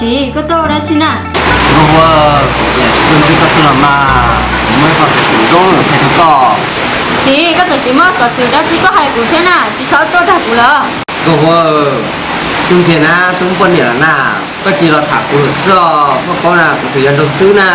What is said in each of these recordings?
Txiv, koj tuaj ua dab tsi na? Nkauj Huab, kuv niam tsis tuaj ntsib koj xwb los mas, kuv muaj ib qho xov xwm zoo qhia rau koj. Txiv, koj txawm sim muaj xov xwm dab tsi koj hais kuv thiab na, tsis txhob tuaj dag kuv lawm. Nkauj Huab, hnub ntxiag na twb muaj poj niam lawm na, koj cia li los tham kuv lawm xwb os, muaj qhov na kuv tseem yuav nrog xwb na.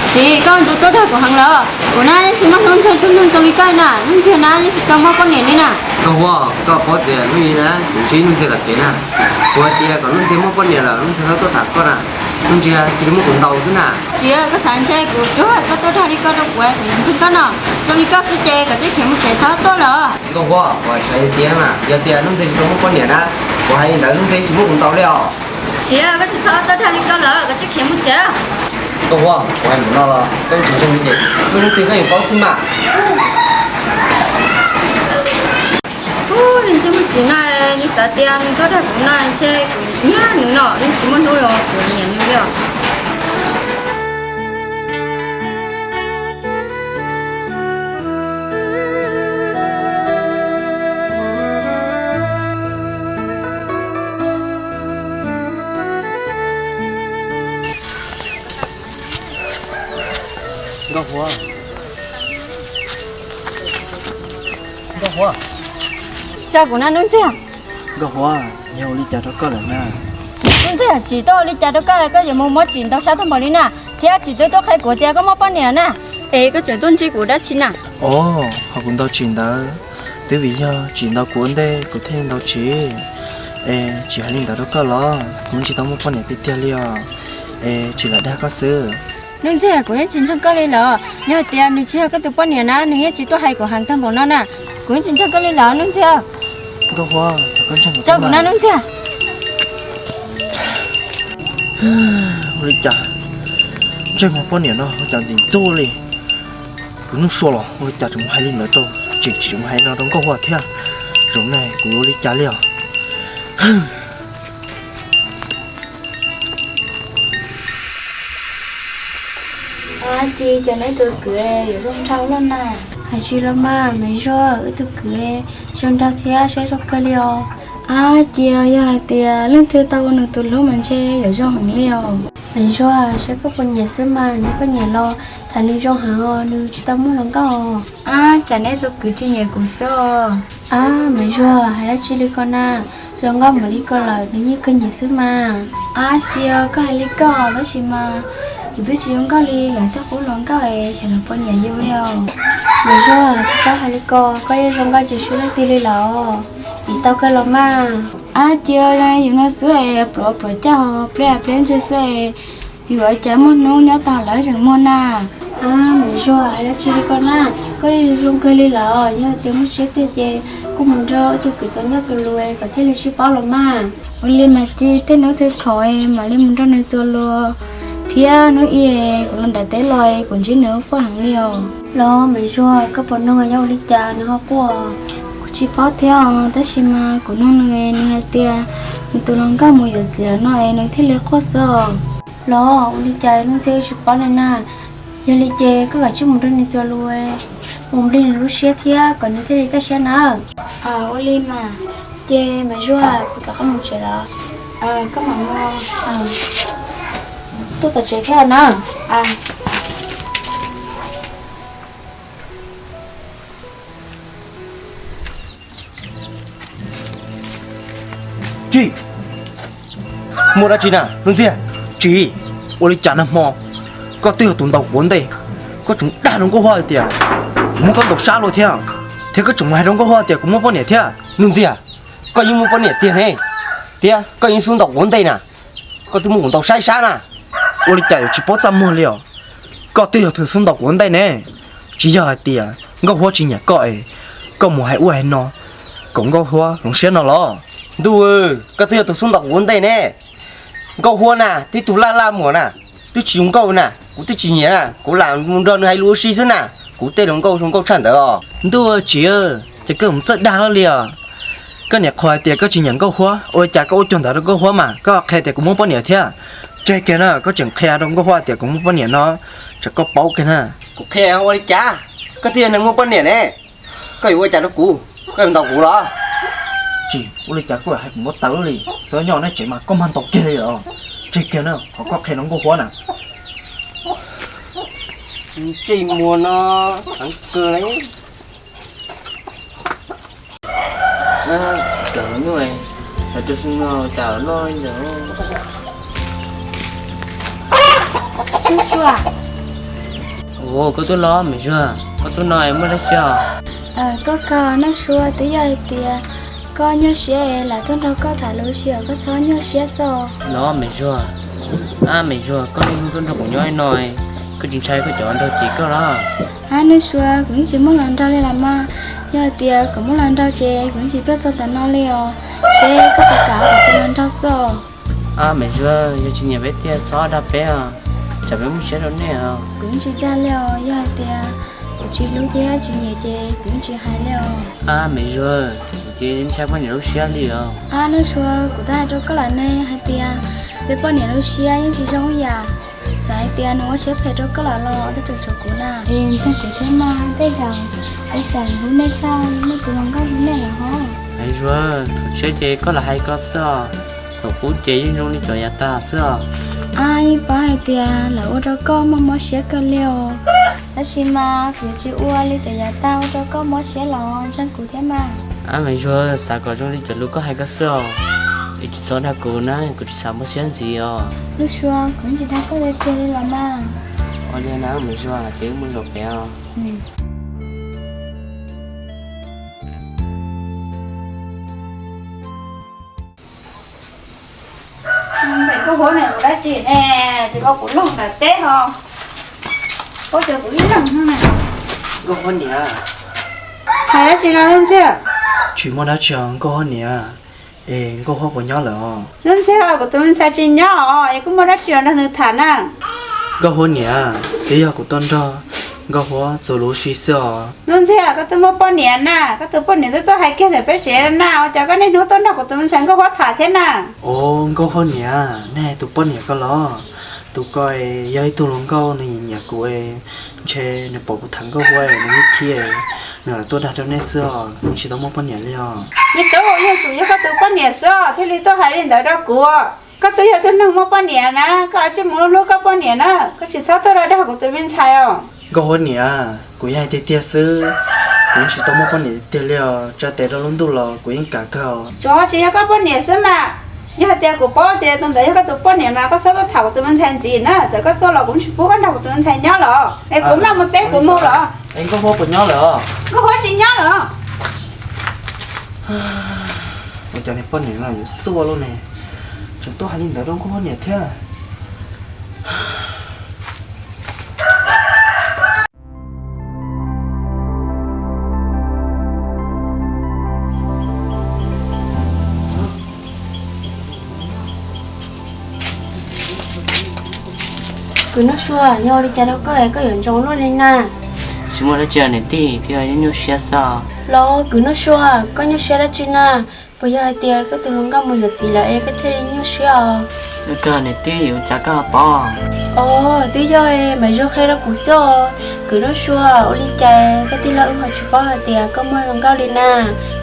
Txiv, koj ntsia tuaj dag kuv heev lawm, kuv na yeej tsis muaj hnub ntsib tus neeg zoo li koj na, hnub ntxiag na yeej tsis tau muaj poj niam li na. Nkauj Huab, koj paub tias hnub ib na kuv ntsib Nuj Ntxiag tom kev na, kuv hais tias kom Nuj Ntxiag muaj poj niam lawm Nuj Ntxiag txhob tuaj tham koj na, hnub ntxiag cia li muab kuv ntaus xwb na. Txiv, koj xav ntshe kuv tsuas hais koj tuaj dag li koj rau kuv, kuv ntseeg koj no, zoo li koj xwb ces koj cia li khiav mus tsev txhob tuaj lawm. Nkauj Huab, kuv hais tiag tiag mas, yog tias Nuj Ntxiag tsis tau muaj poj niam na, kuv hais li ntawd Nuj Ntxiag tsis muab kuv ntaus li os. Txiv, koj tsis txhob tuaj dag li koj lawm, koj cia li khiav mus tsev. Nkauj Huab, kuv hais mus no los koj tsis ntseeg li ces, hnub twg koj yeej paub xwb mas. Ub, nws ntsej muag txiv no, nws xav tias nws tuaj dag kuv no ntshe kuv nyiag nws no, yeej tsis muaj hnub los kuv nyiam nws li os. Nkauj Huab, Nkauj Huab, tso kuv na Nuj Ntxiag. Nkauj Huab, yog ua li cas rau koj lawm na? Nuj Ntxiag, tsis tuaj ua li cas rau koj, koj yuav mus muab tsis ntaus sab tag npaum li na, thiab tsis tuaj tuaj qhia kuv tias koj muaj poj niam na, es koj tseem tuaj ntsib kuv dab tsi na? Os, qhov kuv ntaus tsis ntawd twb vim yog tsis ntaus kuv ua ntej kuv thiaj ntaus tsis. Es tsis hais li ntawd rau koj los, kuv tsis tau muaj poj niam tiag tiag li os, es tsis lam dag koj xwb. Nuj Ntxiag, kuv yeej tsis ntseeg koj li lawm, yog hais tias nws tsis yog koj tus poj niam na nws yeej tsis tuaj hais kuv heev tag npaum no na, kuv yeej tsis ntseeg koj li lawm Nuj Ntxiag. Nkauj Huab, tso kuv na Nuj Ntxiag. Ua li cas ntsej muag poj niam no ua cas ntxim ntxub li. Kuv hnub sua los ua li cas tseem mus hais li ntawd rau, tseem tsis mus hais no rau Nkauj Huab thiab. Zaum no kuv yuav ua li cas li os? Ab, ces cov neb tus kwv yuav zoo nraug loj na. Hais tsis los mas, Maiv Zuag, wb tus kwv zoo nraug thiab saib zoo kawg li os. Ab, ces yog hais tias leej twg tau ua nws tus hlub mas ntshe yuav zoo heev li os. Maiv Zuag, saib koj puas nyiam xwb mas, neb koj nyiam los tham nws zoo heev os, nws tsis tau muaj hluas nkauj os. Ab, tsam neb tus kwv tsis nyiam kuv xwb os. Ab, Maiv Zuag, hais dab tsi li ko na, zoo nkauj npaum li ko lawm nws yeej kawg nyiam xwb mas. Ab, ces koj hais li koj tab sis mas kuv twb tsis zoo nkauj li lawv tej qub hluas nkauj es xyov lawv puas nyiam yus li os. Maiv Zuag, tsis txhob hais li ko, koj yeej zoo nkauj tsis swb leej twg li lawm, piv tau kawg los mas. Ab, ces yus no xwb es pluav pluav caj ho pliab pliab ntsej xwb es yuav cas muaj hnub nyob tau lawv tseem muag na. Ab, Maiv Zuag, hais dab tsi li ko na, koj yeej zoo kawg li lawm, yog tias muaj siab tiag ces kuj mus nrog tus kwv txhua nyob txhua lus kom thiaj li sib paub los mas. Ua li mas ces tej hnub twg khoom mam li mus nrog nws txhua lus, thiab hnub ib kuv los nram teb los kuv ntsib nws quaj heev li os. Los Maiv Zuag, koj puas noog yog ua li cas nws ho quaj? Kuv tsis paub thiab os, tab sis mas kuv noog nws, nws hais tias nws tus hluas nkauj mus yuav txiv lawm no es nws thiaj li quaj xwb os. Los ua li cas Nuj Ntxiag tsis paub li na? Yog li ces koj kav tsij mus nrog nws txhua lus, mus nplij nws lub siab thiab kom nws thiaj li kaj siab na. Ua li mas, ces Maiv Zuag, kuv rov qab mus tsev lawm. Koj mam mus, tuaj tom tsev thiab na. Tsis muaj dab tsi na Nuj Ntxiag? Tsis, ua li cas nag hmo koj twb yog tus ntaus kuv ua ntej, koj tseem dag rau Nkauj Huab hais tias kuv muab koj ntaus sab luaj thiab, thiab koj tseem mus hais rau Nkauj Huab tias kuv muaj poj niam thiab. Nuj Ntxiag, koj yeej muaj poj niam tiag ne, thiab koj yeej xub ntaus kuv ua ntej na, koj twb muab kuv ntaus sab sab na. Ua li cas yuav tsis paub txaj muag li os? Koj twb yog tus xub ntaus kuv ua ntej ne, tsis yog hais tias Nkauj Huab tsis nyiam koj es koj mus hais ua hais no kom Nkauj Huab hloov siab no los? Ntuj, koj twb yog tus xub ntaus kuv ua ntej ne. Nkauj Huab na, tib tug laj laj muag na, twb tsis zoo nkauj na, kuv twb tsis nyiam na, kuv lam mus nrog nws hais lus ua si xwb na, kuv tej hluas nkauj zoo nkauj tshaj ntawd os. Ntuj, tsis, ces koj mus txawj dag luaj li os. Koj niam qhuas hais tias koj tsis nyiam Nkauj Huab, ua li cas koj ua cuag ntawd rau Nkauj Huab mas koj qhia tias kuv muaj poj niam thiab. Tseg kiag na, koj tseem qhia rau Nkauj Huab tias kuv muaj poj niam no, tsam koj paub kiag na. Kuv qhia ua li cas? Koj twb yog neeg muaj poj niam ne, koj yuav ua cas rau kuv? Koj yuav ntaus kuv los? Tsis ua li cas koj hais kuv muab tawv li, xav nyob neb tsev mas koj mag ntaus kiag li os. Kiag na, qhov koj qhia rau Nkauj Huab na. Ntsej muag no heev kawg li. Tsis kam nyuaj, los rau xyoo no cas noj li ntawd. Ua, koj tuaj los Maiv Zuag, koj tuaj no es muaj dab tsi os? Koj kawg Naj Suav, twb yog hais tias koj nyuaj siab es lam tuaj nrog koj tham lus, sim koj txhob nyuaj siab xwb. Los Maiv Zuag, ab Maiv Zuag, koj niaj hnub tuaj nrog kuv nyob li no, koj tsis ntshai koj cov hluas nraug cem koj los? Ab Naj Suav, kuv yeej tsis muaj hluas nraug li los mas, yog hais tias kuv muaj hluas nraug ces kuv yeej tsis tuaj txog ntawm no li os, seb koj puas kam ua kuv tus hluas nraug xwb os. Ab Maiv Zuag, yog tsis nyiam peb tiag txhob dag peb os, tsam peb muab siab rau nej os. Kuv yeej tsis dag li os, yog hais tias kuv tsis hlub thiab tsis nyiam ces kuv yeej tsis hais li os. Ab Maiv Zuag, kuv ces ntshai poj niam lub siab li os. Ab Naj Suav, kuv twb hais rau koj lawm ne hais tias peb poj niam lub siab yeej tsis zoo ib yam. Txawm hais tias nws ua siab phem rau koj los los twb tseem tshuav kuv na. Es ntseeg kuv thiab mas, tej zaum ib tsam hlub nej tshaj muab kuv los nkauj li nej lawm hos. Maiv Zuag, thaum tshiab ces koj lam hais ko xwb os, thaum qub ces yeej zoo li cov yav tag xwb os. Ab, yeej paub hais tias lawv ua rau koj muaj mob siab kawg li os, tab sis mas kuv yuav tsis ua li cov yav tag ua rau koj mob siab los, ntseeg kuv thiab mas. Ab Maiv Zuag, xav kom zoo li cov lus koj hais ko xwb os, es tsis txhob dag kuv na, kuv tsis xav mob siab ntxiv os. Naj Suav, kuv yeej tsis dag koj tiag tiag li los mas. Ua li na Maiv Zuag, ces wb mus zaum pem os. Nkauj Huab ne, ua dab tsi ne, tsis pom kuv los ntawm teb ho, paub tias kuv ib leeg na. Nkauj Huab niam. Hais dab tsi no Nuj Ntxhiab? Tsis muaj dab tsi os Nkauj Huab niam. Es Nkauj Huab puas nyob lawm os? Nuj Ntxhiab, kuv tus me ntxhais tsis nyob os, es koj muaj dab tsi los nrog nws tham na? Nkauj Huab niam, twb yog kuv tuaj nrog Nkauj Huab txuas lus ua si xwb os. Nuj Ntxhiab, koj twb muaj poj niam na, koj tus poj niam twb tuaj hais kiag ntawm peb tsev na, ua cas koj niaj hnub tuaj nrog kuv tus me ntxhais Nkauj Huab tham thiab na? Os, Nkauj Huab niam, nej hais tus poj niam ko los? Tus ko yog ib tug hluas nkauj, nws nyiam nyiam kuv, ntshe nws pom kuv tham Nkauj Huab nws ib khib, nws lam tuaj dag rau nej xwb os, kuv tsis tau muaj poj niam li os. Me tub, yeej tsuas yog koj tus poj niam xwb os thiaj li tuaj hais li ntawd rau kuv. Koj twb yog tus neeg muaj poj niam na, koj cia li mus hlub hlub koj poj niam na, koj tsis txhob tuaj dag kuv tus me ntxhais os. Nkauj Huab niam, kuv yog hais tiag tiag xwb, kuv tsis tau muaj poj niam tiag li os, tsa tes rau lub ntuj los kuv yeej kam kawg os. Tsuas tsis yog koj poj niam xwb mas, yog hais tias kuv paub tias tus ntawd yog koj tus poj niam mas koj txhob tuaj tham kuv tus me ntxhais ntxiv na, txawm koj tuaj los kuv tsis pub koj nrog kuv tus me ntxhais nyob los, es kuv mam mus teb kuv mus los. Es Nkauj Huab puas nyob lawm os? Nkauj Huab tsis nyob lawm. Ua cas niag poj niam no yuav xuaj luaj ne, tseem tuaj hais li ntawd rau Nkauj Huab niam thiab. Kwv Nuj Sua, yog ua li cas rau koj es koj yuav ntsoov luaj li na? Tsis muaj dab tsi niam tij, twb yog nyuaj siab xwb. Los Kwv Nuj Sua, koj nyuaj siab dab tsi na? Puas yog hais tias koj tus hluas nkauj mus yuav txiv lawm es koj thiaj li nyuaj siab os? Nyuaj kawg niam tij, ua cas koj ho paub? Os, twb yog Maiv Zuag qhia rau kuv xwb os. Kwv Nuj Sua, ua li cas koj tij laug wb ho tsis paub hais tias koj muaj hluas nkauj li na?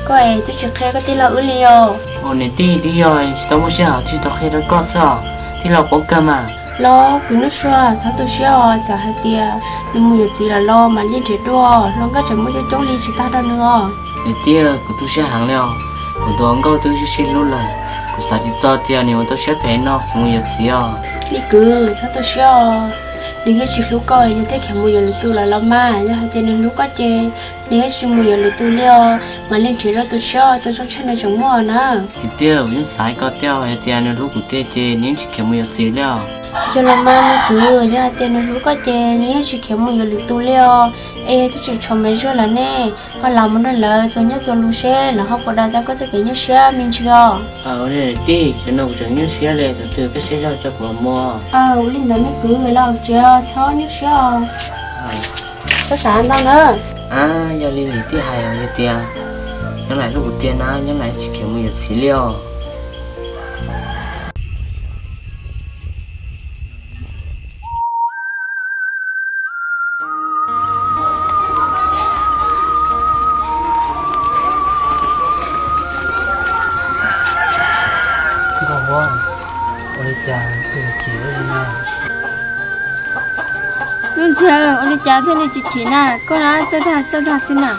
Koj es twb tsis qhia koj tij laug wb li os. Ua niam tij, twb yog tsis tau muaj sij hawm thiaj tsis tau qhia rau koj xwb os. Tij laug paub kawg mas. Los Kwv Nuj Sua, txhob tu siab os, txawm hais tias nws mus yuav txiv lawm los mam li nrhiav dua, hluas nkauj tseem muaj coob coob li tsis tag rau nws os. Niam tij, kuv tu siab heev li os. Kuv tus hluas nkauj twb sib sib hlub lawm, kuv xav tsis txog tias nws yuav tau siab phem no khiav mus yuav txiv os. Me kwv, txhob tu siab os. Nws yeej tsis hlub koj nws thiaj khiav mus yuav lwm tus lawm los mas. Yog hais tias nws hlub koj ces nws yeej tsis mus yuav lwm tus li os. Mam li nrhiav dua tus tshiab, tus zoo tshaj nws tseem muaj na. Niam tij, kuv yeej xav li koj thiab, yog tias nws hlub kuv tiag ces nws yeej tsis khiav mus yuav txiv li os. Yog los mas me kwv, yog hais tias nws hlub koj ces nws yeej tsis khiav mus yuav lwm tus li os. Es twb tseem tshuav Maiv Zuag lawm ne, ho lam mus nrog lawv txuas nyob txuas lus seb lawv ho puas dag tau koj txoj kev nyuaj siab me ntsis os. Niam tij, cov no kuv tseem nyuaj siab li, tus twg peb siab zog tso kuv los mus. Ua li ntawd me kwv, los tsev txhob nyuaj siab os. Koj xav ntau na. Yog li niam tij hais yog tias Nyob Laim hlub kuv tiag na, Nyob Laim tsis khiav mus yuav txiv li os. Nkauj Huab, Ua li cas koj yuav chim li na? Nuj Ntxhi, ua li cas thiaj li tsis chim na? Koj na txawj dag txawj dag xwb na.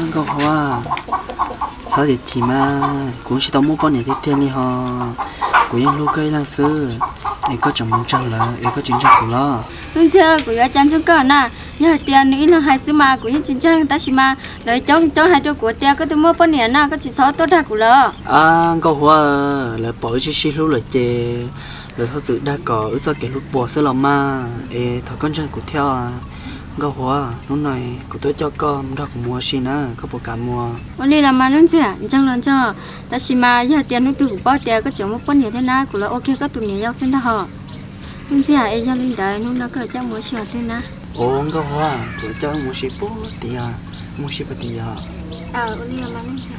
Nkauj Huab, txhob chim chim mas, kuv tsis tau muaj poj niam tiag tiag li ho. Kuv yeej hlub koj ib leeg xwb, es koj tseem mus ntseeg lawv es koj tsis ntseeg kuv los? Nuj Ntxhi, kuv yuav cas ntseeg koj na? Yog hais tias nws ib leeg hais xwb mas kuv yeej tsis ntseeg, tab sis mas lawv coob coob hais rau kuv tias koj twb muaj poj niam na, koj tsis txhob tuaj dag kuv lawm. Ab Nkauj Huab, lawv pom wb sib sib hlub lawm ces lawv txhob txwm dag kom wb txoj kev hlub puas xwb los mas, es thov koj ntseeg kuv thiab. Nkauj Huab, hnub no kuv tuaj coj koj mus nrog kuv mus ua si na, koj puas kam mus? Ua li los mas Nuj Ntxhi, ntseeg los ntseeg, tab sis mas yog tias hnub twg kuv paub tias koj tseem muaj poj niam thiab na, kuv los ua kiag koj tus niam yau xwb ntag hos. Nuj Ntxhi, es yog li ntawd hnub no koj coj mus ua si qhov twg na? Ua Nkauj Huab, kuv coj mus ua si puag tid, mus ua si puag tid yog. Ua li los mas Nuj Ntxhi.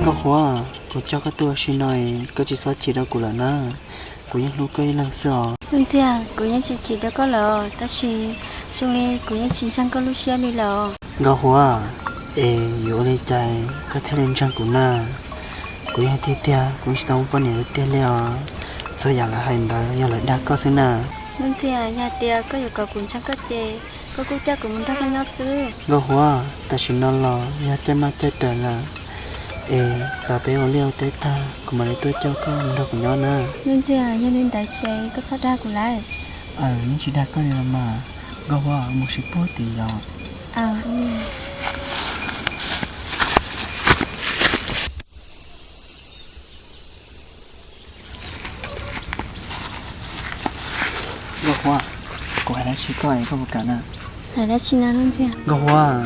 Nkauj Huab, kuv coj koj tuaj ua si no, koj tsis txhob chim rau kuv lawm na. Kuv yeej hlub koj ib leeg xwb os. Nuj Ntxhi, kuv yeej tsis chim rau koj lawm, tab sis zoo li kuv yeej tsis ntseeg koj lub siab li lawm. Nkauj Huab, es yuav ua li cas koj thiaj li ntseeg kuv na? Kuv yog tiag tiag kuv tsis tau muaj poj niam tiag li os. Txhua yam lawv hais ntawd yog lawv dag koj xwb na. Nuj Ntxhi, yog tias koj yuav kom kuv ntseeg koj ces koj kuj coj kuv mus nrog koj nyob xwb. Nkauj Huab, tam sim no los yog caij maj caij raws lawm, es los peb ua liaj ua teb tag kuv mam li tuaj coj koj mus nrog kuv nyob na. Nuj Ntxhi, yog li ntawd ces koj txhob dag kuv lawm. Aws, yeej tsis dag koj li los mas. Nkauj Huab, mus ua si puag tid yom. Nkauj Huab, kuv hais dab tsi koj es koj puas kam na? Hais dab tsi no Nuj Ntxhi? Nkauj Huab,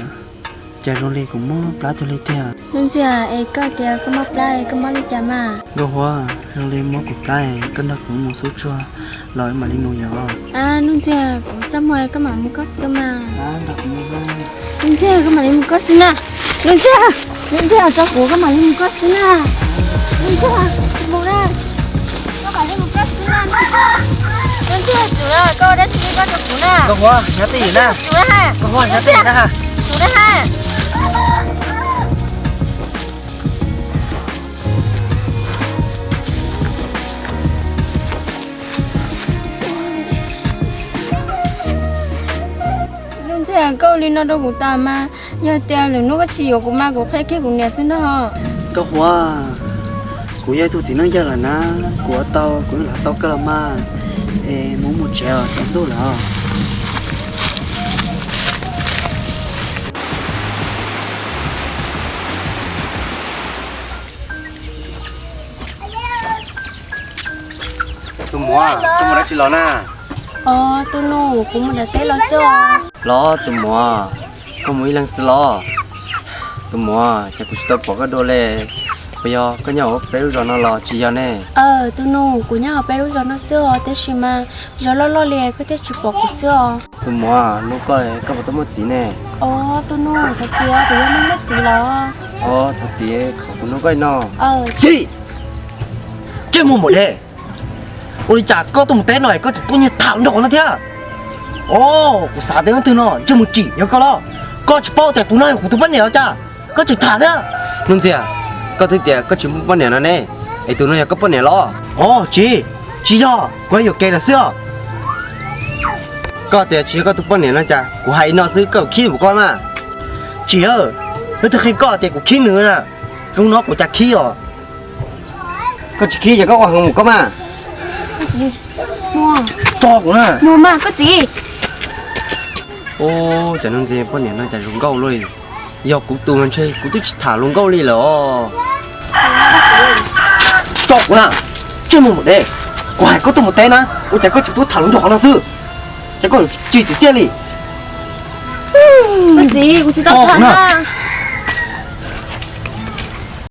cas zoo li kuv mob plab cuag li tiag. Nuj Ntxhi, es koj tias koj mob plab es koj mob li cas mas? Nkauj Huab, zoo li mob kuv plab es koj nrog kuv mus xub tsuag los wb mam li mus yom. Ab Nuj Ntxhi, kuv txaj muag koj mam mus koj xwb mas. Nuj Ntxhi, koj mam li mus koj xwb na. Nuj Ntxhi, Nuj Ntxhi, tso kuv koj mam li mus koj xwb na. Nuj Ntxhi, mus na. Koj mam li mus koj xwb na. Nuj Ntxhi, tsum na, koj ua dab tsi koj rau kuv na. Nkauj Huab, nyob twj ywm na. Tsum na ha. Nkauj Huab, nyob twj ywm na ha. Tsum na ha. Nuj Ntxhi, koj ua li no rau kuv tas mas, yog tias lwm hnub koj tsis yuav kuv mas kuv qhia kiag kuv niam xwb ntag. Nkauj Huab, kuv yog ib tug txiv neej yawg lawm na, kuv ua tau kuv yeej hlub tau koj los mas, es mus mus tsev os, tsaus ntuj lawm. Tus muam, koj mus dab tsi los na? Os, tus nus, kuv mus nram teb los xwb os. Los tus muam, koj mus ib leeg xwb los? Tus muam, cas kuv tsis tau pom koj dua li. Puas yog koj nyob hauv peb lub zos no los tsis yog ne? Aws, tus nus, kuv nyob hauv peb lub zos no xwb os, tab sis mas zos loj loj li koj thiaj tsis pom kuv xwb os. Tus muam, hnub koj, koj puas tau muaj txiv ne? Os, tus nus, thov txim, kuv yuav muaj muaj txiv los? Os, thov txiv, kuv hnub koj no. Tsis, ntsej muag npaum li, ua li cas koj tuaj mus teb no koj tseem tuaj nyiag tham nrog no thiab? Os, kuv xav tias leej twg no ntsej muag tsim yog koj los? Koj tsis paub tias tus no yog kuv tus poj niam los cas koj tseem tham thiab? Nuj Ntxhi, koj twb tias koj tsis muaj poj niam no ne, es tus no yog koj poj niam los? Os, tsis, tsis yog, kuv hais yuam kev lawm xwb os. Koj tias tsis yog koj tus poj niam no cas kuv hais li no xwb koj khib mus koj na. Tsis, leej twg qhia koj tias kuv khib nws na? Zoo no kuv cas khib os. Koj tsis khib ces koj ua heev mus koj mas. Tso kuv na. Mus mas koj txiv. Ub, cov Nuj Ntxhi poj niam no cas zoo nkauj luaj li. Yog kuv tus mas ntshe kuv twb tsis tham luag nkauj li lawm os. Tso kuv na, ntsej muag npaum li, kuv hais koj tuaj mus teb na, ua cas koj tseem tuaj tham luag nraug qhov no xwb? Ces koj tsis txiv txiaj li. Koj txiv, kuv tsis tau tham na.